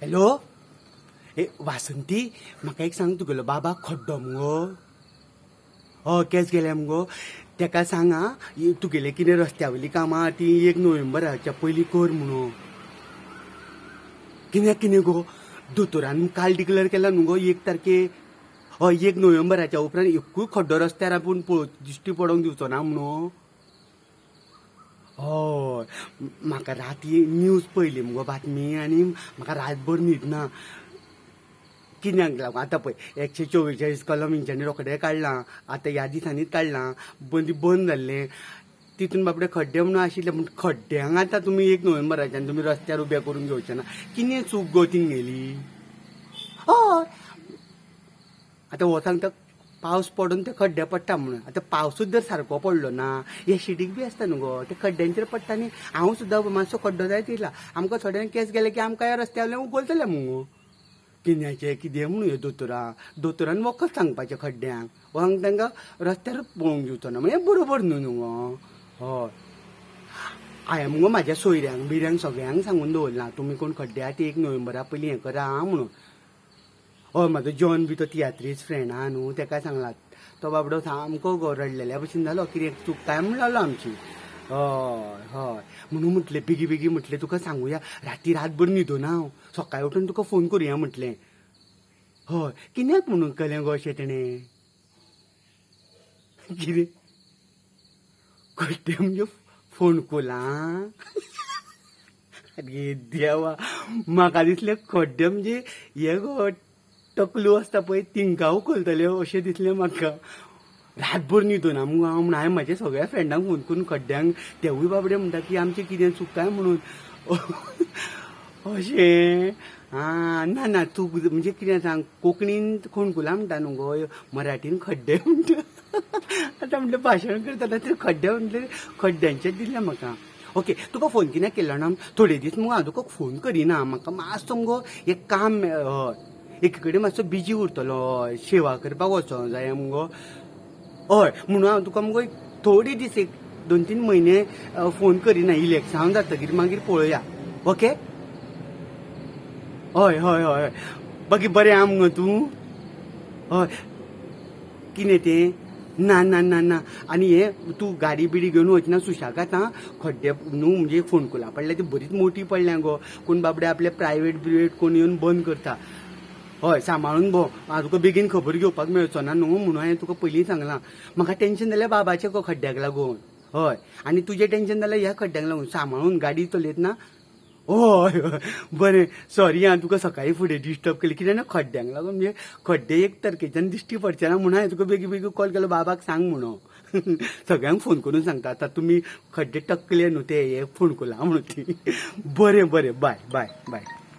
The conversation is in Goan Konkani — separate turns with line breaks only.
हॅलो ए वासंती, म्हाका एक सांग, तुगेलो बाबा खड्डो मुगो? हय, केस गेले मुगो. तेका सांग आं, तुगेले कितें रस्त्या वयलीं कामां आहा तीं 1 नोव्हेंबराच्या पयलीं कर म्हणून. कित्याक कितें गो, दोतोरान काल डिक्लेर केला न्हू गो 1 तारखेर. हय, 1 नोव्हेंबराच्या उपरांत एकूय खड्डो रस्त्यार आपूण पळोव दिश्टी पडोंक दिवचो ना म्हणून. हय, म्हाका राती न्यूज पळयली मुगो बातमी आनी म्हाका रातभर न्हीद ना. कित्याक लागून आतां पळय 144 कलम हेंच्यांनी रोखडें काडलां, आतां ह्या दिसांनीच काडलां, बंदी बंद जाल्लें तितून बाबडे खड्डे म्हणून आशिल्ले, पूण खड्ड्यांक आतां तुमी 1 नोव्हेंबराच्यान तुमी रस्त्यार उबे करून घेवचे ना. कितें चूक गो तेंगेली? हय, आतां हो सांगता पावस पडून ते खड्डे पडटा म्हणून. आतां पावसूच जर सारको पडलो ना, एसिडीक बी आसता न्हू गो, ते खड्ड्यांचेर पडटा न्ही. हांव सुद्दां मातसो खड्डो जायत येयला, आमकां थोड्यांक केस गेले की आमकां ह्या रस्त्या वयल्यान उखलतले मुगो. कित्याचें कितें म्हणून ह्यो दोतोरां, दोतोरान वखद सांगपाचें खड्ड्यांक, हो तांकां रस्त्यार पळोवंक दिवचो ना, म्हणजे बरोबर न्हू न्हू गो. हय, हांवें मुगो म्हाज्या सोयऱ्यांक बिऱ्यांक सगळ्यांक सांगून दवरलां, तुमी कोण खड्डे आहा ते 1 नोव्हेंबरा पयलीं हें करा आं म्हणून. हय, म्हाजो जॉन बी तो तियात्रीस्त फ्रेंड आहा न्हू, तेका सांगलां. तो बाबडो सामको गो रडलेल्या भशेन जालो, कितें चूक काय म्हूण जालो आमची. हय हय, म्हणून म्हटलें बेगी बेगी म्हटलें तुका सांगुया, राती रातभर न्हिदोना हांव, सकाळीं उठून तुका फोन करुया म्हटलें. हय, कित्याक म्हणून केलें गो अशें तेणें? कितें खड्डे म्हणजे फोंडकुलां? आरे देवा, म्हाका दिसलें खड्डे म्हणजे हे गो टकलू आसता पळय तिंका उखलतले अशें दिसलें म्हाका. रातभर न्हिदोना मुगो हांव, म्हणून हांवें म्हाज्या सगळ्या फ्रेंडांक फोन करून खड्ड्यांक, तेवूय बाबडे म्हणटा की आमचें कितें चूक काय म्हणून अशें. आं, ना ना, चूक म्हणजे कितें सांग, कोंकणीन फोंडकुलां म्हणटा न्हू गो, मराठीन खड्डे म्हणटा. आतां म्हटलें भाशण करतना ते खड्डे म्हटलें खड्ड्यांचें दिलें म्हाका. ओके, तुका फोन कित्याक केलो ना, थोडे दीस मुगो हांव तुका फोन करिना, म्हाका मातसो मुगो एक काम, हय एके कडेन मातसो बिजी उरतलो, हय सेवा करपाक वचोंक जाय मुगो. हय, म्हणून हांव तुका मुगो थोडे दीस एक 2-3 म्हयने फोन करिना, इलेक्शन जातकीर मागीर पळोवया. ओके, हय हय हय, बाकी बरें आहा मुगो तूं? हय, कितें तें? ना ना ना ना, आनी हे तूं गाडी बिडी घेवन वचना सुशेगाद आं, खड्डे न्हू म्हणजे फोंडकुलां पडल्या ती बरीच मोटी पडल्या गो, कोण बाबडे आपले प्रायवेट बिवेट कोण येवन बंद करता. हय, सांबाळून भोंव, हांव तुका बेगीन खबर घेवपाक मेळचो ना न्हू, म्हणून हांवें तुका पयलीं सांगलां. म्हाका टेंशन जालें बाबाचें गो खड्ड्याक लागून. हय, आनी तुजें टेंशन जालें ह्या खड्ड्यांक लागून, सांबाळून गाडी चलयतना. हय हय, बरें, सॉरी आं तुका सकाळीं फुडें डिस्टर्ब केलें. कित्याक ना खड्ड्यांक लागून म्हणजे खड्डे एक तारखेच्यान दिश्टी पडचे ना म्हणून हांवें तुका बेगीन बेगीन कॉल केलो, बाबाक सांग म्हणून. सगळ्यांक फोन करून सांगता आतां तुमी खड्डे टकले न्हू ते हे फोंडकुलां म्हणून ती. बरें बरें, बाय बाय बाय.